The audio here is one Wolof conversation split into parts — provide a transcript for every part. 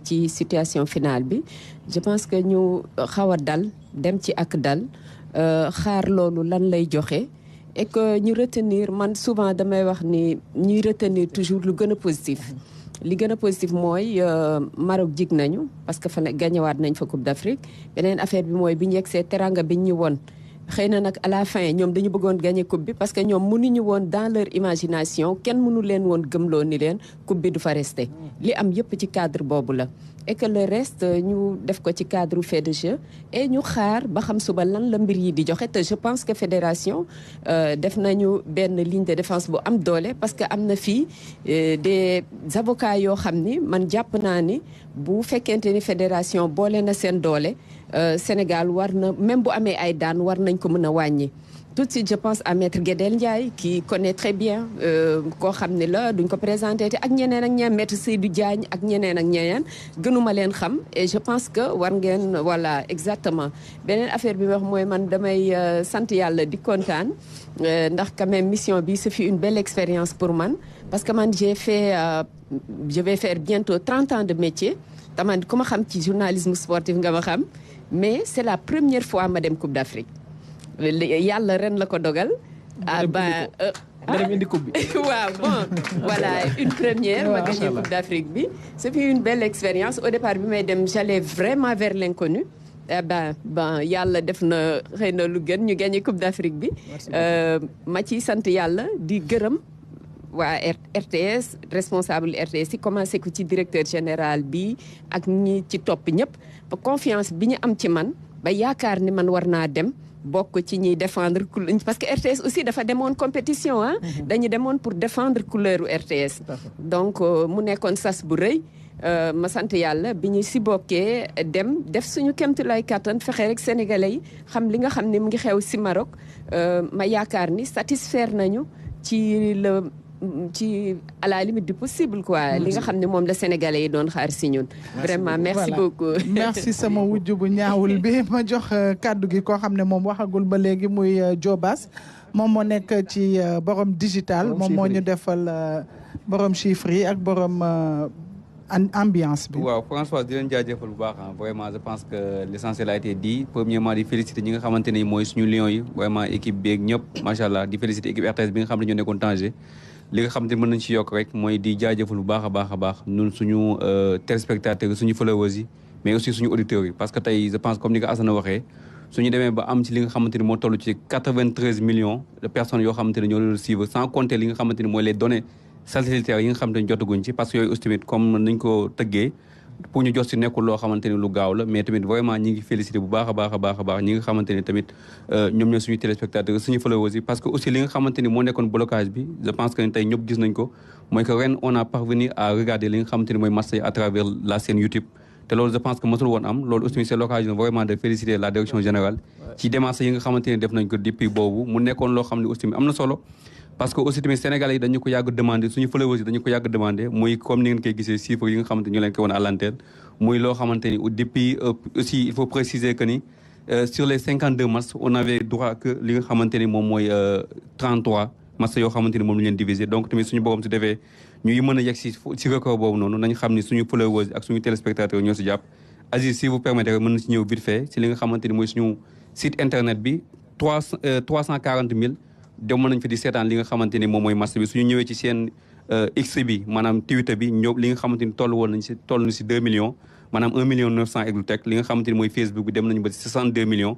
ci situation finale bi je pense que ñu xaw a dal dem ci ak dal xaar loolu lan lay joxe et que ñu retenir man souvent damay wax ni ñuy retenir toujours lu gën a positif li gën a positif mooy Maroc jig nañu parce que fa ne gañewaat nañ fa Coupe d'Afrique beneen affaire bi mooy bi ñu yegsee teranga bi ñu woon xëy na nag à la fin ñoom dañu bëggoon gagner coupe bi parce que ñoom mënuñu woon dans leur imagination kenn mënu leen woon gëmloo ni leen coupe bi du fa rester li am yëpp ci cadre boobu la et que le reste ñu def ko ci cadre fait de jeu et ñu xaar ba xam suba lan la mbir yi di joxe te je pense que fédération def nañu benn ligne de défense bu am doole parce que am na fii des avocats yoo xam ni man jàpp naa ni bu fekkente ni fédération boole na seen doole Sénégal war na même bu amee ay daan war nañ ko mën a wàññi tout de suite je pense à maître Guédel Ndiaye qui connaît très bien koo xam ne la duñ ko présenté te ak ñeneen ak ñeneen maître Seydou Diagne ak ñeneen ak ñeneen gënuma leen xam et je pense que war ngeen voilà exactement beneen affaire bi wax mooy man damay sant yàlla di kontaan ndax quand même mission bi ce fut une belle expérience pour man parce que man j'ai fait je vais faire bientôt 30 ans de métier taman ku ma xam ci journalisme sportif nga ma xam mais c'est la première fois ma dem Coupe d'Afrique yàlla ren la ko dogal. dem indi coupe bi. waaw bon voilà une première ma gagné Coupe d'Afrique bi. c'est une belle expérience au départ bi may dem j'allais vraiment vers l'inconnu. Yàlla def na xëy na lu gën ñu gagné Coupe d'Afrique bi. ma ciy sant yàlla di gërëm. waa RTS responsable RTS yi commencé ko ci directeur général bi ak ñi ci topp ñëpp ba confiance bi ñu am ci man ba yaakaar ni man war naa dem bokk ci ñuy défendre parce que RTS aussi dafa demoon compétition ah dañu demoon pour défendre couleuru RTS donc mu nekkoon sas bu rëy ma sant yàlla bi ñu si bokkee dem def suñu kéemtulaay kàttan fexe rek sénégalais yi xam li nga xam ne mu ngi xew si Maroc ma yaakaar ni satisfaire nañu ci à la limite du possible quoi li nga xam ne moom la sénégalais yi doon xaar si ñun vraiment merci beaucoup merci sama wujju bu ñaawul bi ma jox kàddu gi koo xam ne moom waxagul ba léegi muy Diobass moom moo nekk ci borom digital moom moo ñu defal borom chiffres yi ak borom ambiance bi. waaw François di leen jaajëfal bu baax vraiment je pense que l'essentiel a été dit premièrement di féliciter ñi nga xamante ne mooy suñu lions yi vraiment équipe bi ak ñëpp macha allah di féliciter équipe RTS bi nga xam ne ñoo nekkoon Tanger li nga xamante ne mën nañ ci yokk rek mooy di jaajëfal bu baax a baax ñun suñu téléspectateurs suñu followers yi mais aussi suñu auditeurs yi parce que tey je pense comme ni ko Assane waxee suñu demee ba am ci li nga xamante ni moo toll ci 93 millions de personnes yoo xamante ne ñoo leen suivre sans compter li nga xamante ni mooy les données satellitaires yi nga xamante ni jotaguñ ci parce que yooyu aussi tamit comme nañ ko tëggee pour ñu jot si nekkul loo xamante ni lu gaaw la mais tamit vraiment ñi ngi félicité bu baax a baax ñi nga xamante ni tamit ñoom ñoo suñu téléspectateurs suñu followers yi parce que aussi li nga xamante ni moo nekkoon blocage bi je pense que tey ñëpp gis nañ ko mooy que ren on a parvenu à regarder li nga xamante ni mooy match yi à travers la chaîne YouTube te loolu je pense que mosul woon am loolu aussi c'est l'occasion vraiment de féliciter la direction générale ci démarches yi nga xamante ni def nañ ko depuis boobu mu nekkoon loo xam ne aussi am na solo parce que aussi tamit Sénégalais yi dañu ko yàgg demandé suñu followers yi dañu ko yàgg demandé muy comme ni ngeen koy gisee chiffres yi nga xamante ñu leen ko woon à l'antenne muy loo xamante ni depuis aussi il faut préciser que ni sur les 52 matchs on avait droit que li nga xamante ni moom mooy 33 matchs yoo xamante ni moom la ñu leen diviser donc tamit suñu borom si defee ñuy mën a yegg si record boobu noonu nañ xam ni suñu followers ak suñu téléspectateurs ñoo si jàpp Aziz si vous permettez mën na si ñëw vite fait si li nga xamante ni mooy suñu site internet bi 340 000 demoon nañ fi di seetaan li nga xamante ni moom mooy match bi suñu ñëwee ci seen X bi maanaam Twitter bi ñëw li nga xamante ni toll na si 2 millions maanaam 1 million 900 et lu teg li nga xamante ni mooy Facebook bi dem nañu ba si 62 millions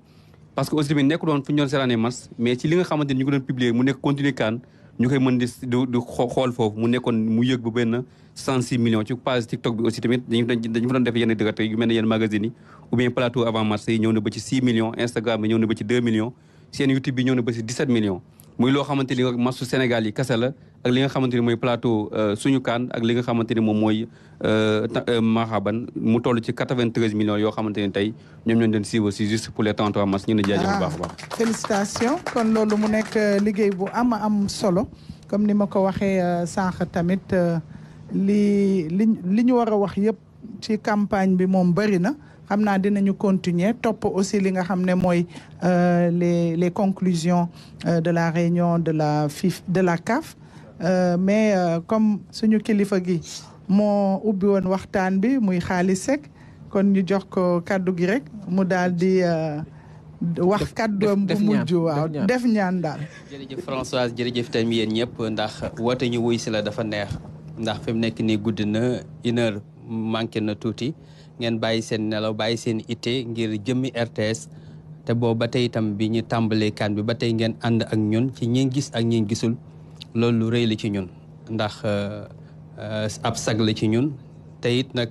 parce que aussi tamit nekku doon fu ñu doon seetaanee match mais ci li nga xamante ni ñu ko doon publier mu nekk continue CAN ñu koy mën di xool foofu mu nekkoon mu yëg bu benn 66 millions ci page TikTok bi aussi tamit dañu fa doon def yenn direct yu mel ne yenn magazines yi ou bien plateau avant match yi ñëw na ba ci 6 millions Instagram bi ñëw na ba ci 2 millions seen YouTube bi ñëw na ba ci 17 millions muy loo xamante ni matchu Sénégal yi kese la ak li nga xamante ni mooy plateau suñu kaan ak li nga xamante ni moom mooy Mahaban mu toll ci 93 millions yoo xamante ni tey ñoom ñoo doon suivre aussi juste pour les 33 matchs ñu ne jaajëf bu baax a baax. félicitations kon loolu mu nekk liggéey bu am solo comme ni ma ko waxee sànq tamit li ñu war a wax yëpp ci campagne bi moom bëri na. xam naa dinañu continuer topp aussi li nga xam ne mooy les conclusions de la réunion de la CAF mais comme suñu kilifa gi moo ubbi woon waxtaan bi muy Xaali Seck kon ñu jox ko kaddu gi rek mu daal di wax kaddoom bu mujj waaw def ñaan daal. jërëjëf Françoise jërëjëf tamit yéen ñëpp ndax woote ñu wuy si la dafa neex ndax fi mu nekk nii guddi na 1 heure manqué na tuuti ngeen bàyyi seen nelaw bàyyi seen itte ngir jëmmi RTS te boobu ba tey itam bi ñu tàmbalee kan bi ba tey ngeen ànd ak ñun ci ñi gis ak ñi gisul loolu lu rëy la ci ñun ndax ab sag la ci ñun te it nag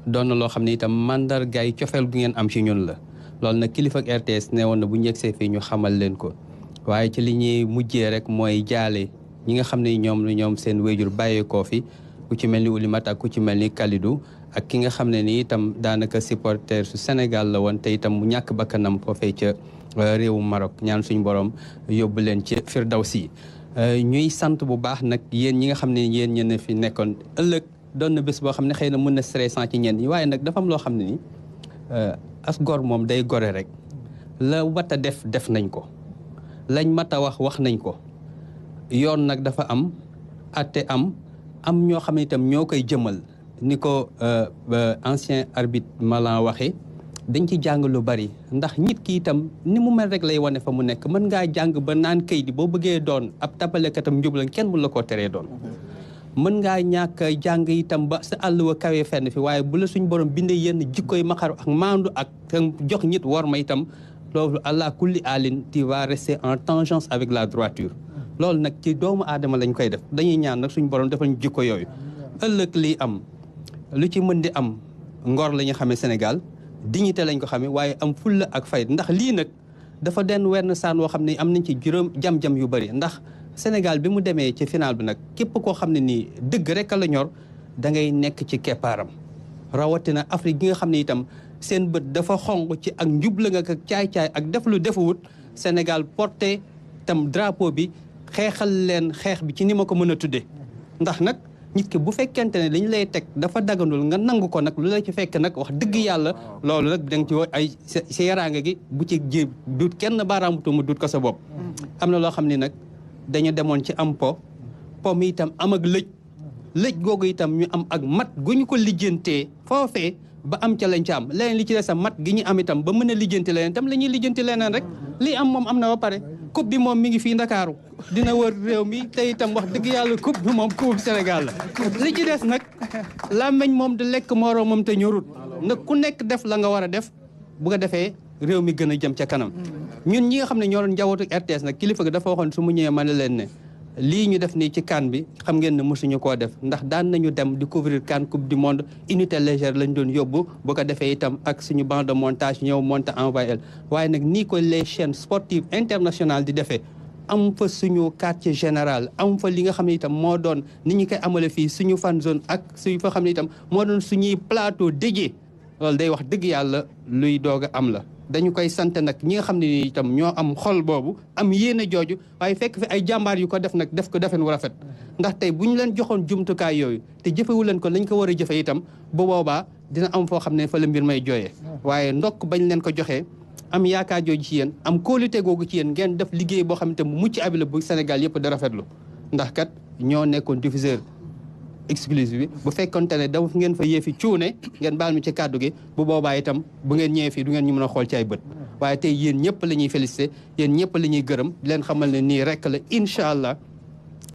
doon na loo xam ne itam mandargaay cofeel gu ngeen am ci ñun la loolu nag kilifa ak RTS ne woon na bu ñu yegsee fii ñu xamal leen ko waaye ci li ñuy mujjee rek mooy jaale ñi nga xam ne ñoom seen wéyjur bàyyeekoo fi ku ci mel ni Oulimata ak ku ci mel ni Kalidou ak ki nga xam ne ni itam daanaka supporter su Sénégal la woon te itam mu ñàkk bakkanam foofee ca réewu Maroc ñaan suñu borom yóbbu leen ci Firdawsi ñuy sant bu baax nag yéen ñi nga xam ne yéen ñenn fi nekkoon ëllëg doon na bés boo xam ne xëy na mën na stressant ci ñenn ñi waaye nag dafa am loo xam ne ni as gor moom day gore rek la wat a def nañ ko lañ mat a wax nañ ko yoon nag dafa am atte am ñoo xam ne itam ñoo koy jëmal ni ko ancien arbitre Malang waxee dañ ci jàng lu bari ndax nit ki itam ni mu mel rek lay wane fa mu nekk mën ngaa jàng ba naan kayit boo bëggee doon ab tapalekatam njublan kenn mun la koo teree doon mën ngaa ñàkk jàng itam ba sa àll wa kawee fenn fi waaye bu la suñ borom bindee yenn jikkoy maxaru ak maandu ak jox nit war ma itam loolu allah kulli alin tu vas rester en tangence avec la droiture loolu nag ci doomu aadama lañ koy def dañuy ñaan nag suñ borom defal ñu jikko yooyu ëllëg lii am lu ci mën di am ngor la ñu xamee Sénégal dignité lañ ko xamee waaye am fulla ak fayda ndax lii nag dafa den wenn saan woo xam ne am nañ ci juróom jam-jam yu bëri ndax Sénégal bi mu demee ci final bi nag képp koo xam ne nii dëgg rek la ñor da ngay nekk ci keppaaram rawatina Afrique gi nga xam ne itam seen bët dafa xonq ci ak njubla nga ak caay-caay ak def lu defuwut Sénégal porté tam drapeau bi xeexal leen xeex bi ci ni ma ko mën a tuddee ndax nag nit ki bu fekkente ne dañu lay teg dafa daganul nga nangu ko nag lu la ci fekk nag wax dëgg yàlla loolu nag da nga ci ay sa yaraanga gi bu ci jéem duut kenn baaraamutu mu duut ko sa bopp am na loo xam ne nag dañu demoon ci am po mi itam am ak lëj googu itam ñu am ak mat gu ñu ko lijjantee foofee ba am ca lañ ca am leneen li ci des a mat gi ñu am itam ba mën a lijjanti leneen itam la ñuy lijjanti leneen rek lii am moom am na ba pare coupe bi moom mi ngi fii Ndakaaru dina wër réew mi te itam wax dëgg yàlla coupe bi moom coupe Sénégal la li ci des nag làmmiñ moom di lekk moroomam te ñorut nag ku nekk def la nga war a def bu ko defee réew mi gën a jëm ca kanam ñun ñi nga xam ne ñoo doon njabootu RTS nag kilifa gi dafa waxoon su mu ñëwee ma ne leen ne lii ñu def nii ci CAN bi xam ngeen ne mosuñu koo def ndax daan nañu dem di couvrir CAN coupe du monde unité légère lañ doon yóbbu bu ko defee itam ak suñu banc de montage ñëw monté envoyé waaye nag nii ko les chaînes sportives internationales di defee am fa suñu quartier général am fa li nga xam ne itam moo doon ni ñu koy amale fii suñu fan zone ak suñu fa xam ne itam moo doon suñuy plateau dédié loolu day wax dëgg yàlla luy doog a am la dañu koy sant nag ñi nga xam ne itam ñoo am xol boobu am yéene jooju waaye fekk fi ay jàmbaar yu ko def nag def ko defen wu rafet ndax tey bu ñu leen joxoon jumtukaay yooyu te jëfewu leen ko lañ ko war a jëfe itam bu boobaa dina am foo xam ne fa la mbir may jooyee waaye ndokk bañ leen ko joxee am yaakaar jooju ci yéen am kóolute googu ci yéen ngeen def liggéey boo xam ne mu mucc abi la bu Sénégal yëpp da rafetlu ndax kat ñoo nekkoon diffuseur exclusive bi bu fekkonte ne dafa ngeen fa yéefi cuune ngeen baal mi ci kàddu gi bu boobaa itam bu ngeen ñëwee fii du ngeen ñu mën a xool ci ay bët waaye tey yéen ñëpp la ñuy félicité yéen ñëpp la ñuy gërëm di leen xamal ne nii rek la incha allah